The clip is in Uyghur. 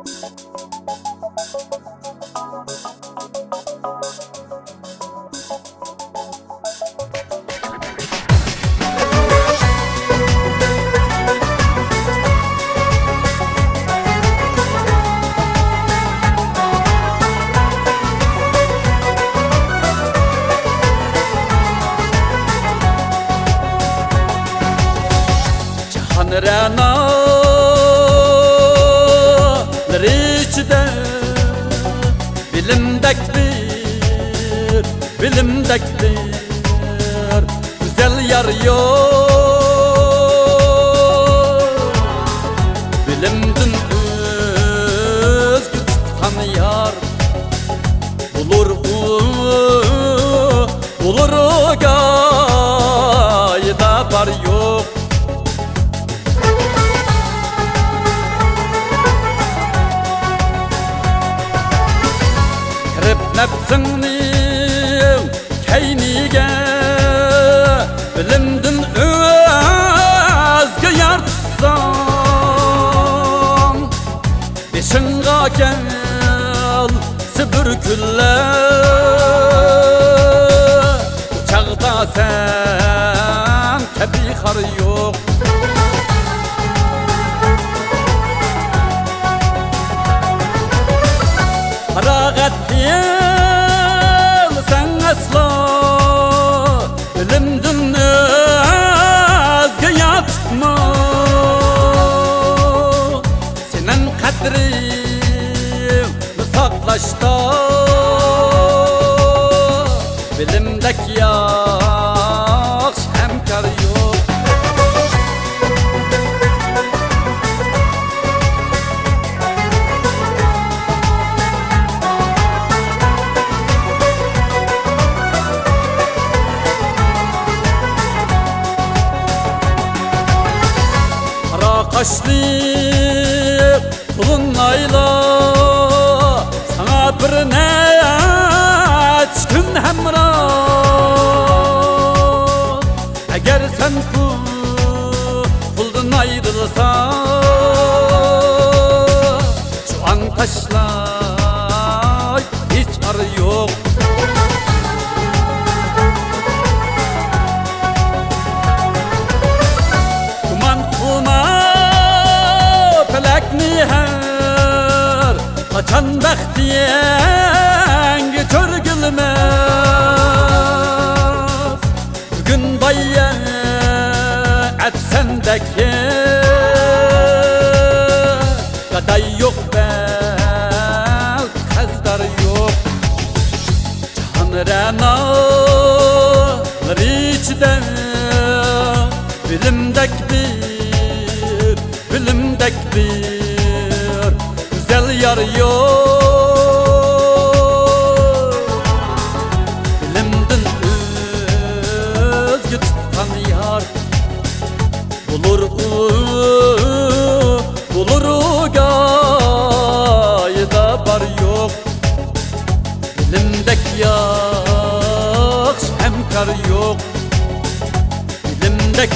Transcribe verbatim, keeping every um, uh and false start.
جاھان رەنالىرى ئىچىدە بىلىمدەك بىر، بىلىمدەك بىر گۈزەل يار يوق. بىلىمدىن ئۆزگە تۇتقان يار بولۇر ئۇ، بولۇر ئۇ گايىدا بار يوق. كىرىپ نەپسىڭنىڭ كەينىگە، بىلىمدىن ئۆزگە يار تۇتساڭ، بېشىڭغا كەلسە بىر كۈنلەر، ئۇ چاغدا سەن تەبىئىي خار يوق. پاراغەت قىلساڭ ئەسلا، بىلىمدىن ئۆزگە يار تۇتما. سېنىڭ قەدرىڭنى ساقلاشتا بىلىمدەك ياخشى ھەمكار يوق. قارا قاشلىق قۇلۇنايلا، ساڭا بىر نەچچە كۈن ھەمراھ. ئەگەر سەن پۇل، پۇلدىن ئايرىلساڭ، شۇ ئان تاشلاي ھېچ ئارا يوق. گۇمان قىلما پەلەكنى ھەر قاچان بەختىڭگە كۆرگۈلىمەس. بۈگۈن باي يا ئەتە سەندەك گاداي يوق، بەلكى قەرزدار يوق. جاھان رەنالىرى ئىچىدە بىلىمدەك بىر، بىلىمدەك بىر گۈزەل يار يوق. بىلىمدىن ئۆزگە تۇتقان يار بولۇر ئۇ، بولۇر ئۇ گايىدا بار يوق. بىلىمدەك ياخشى ھەمكار يوق. بىلىمدەك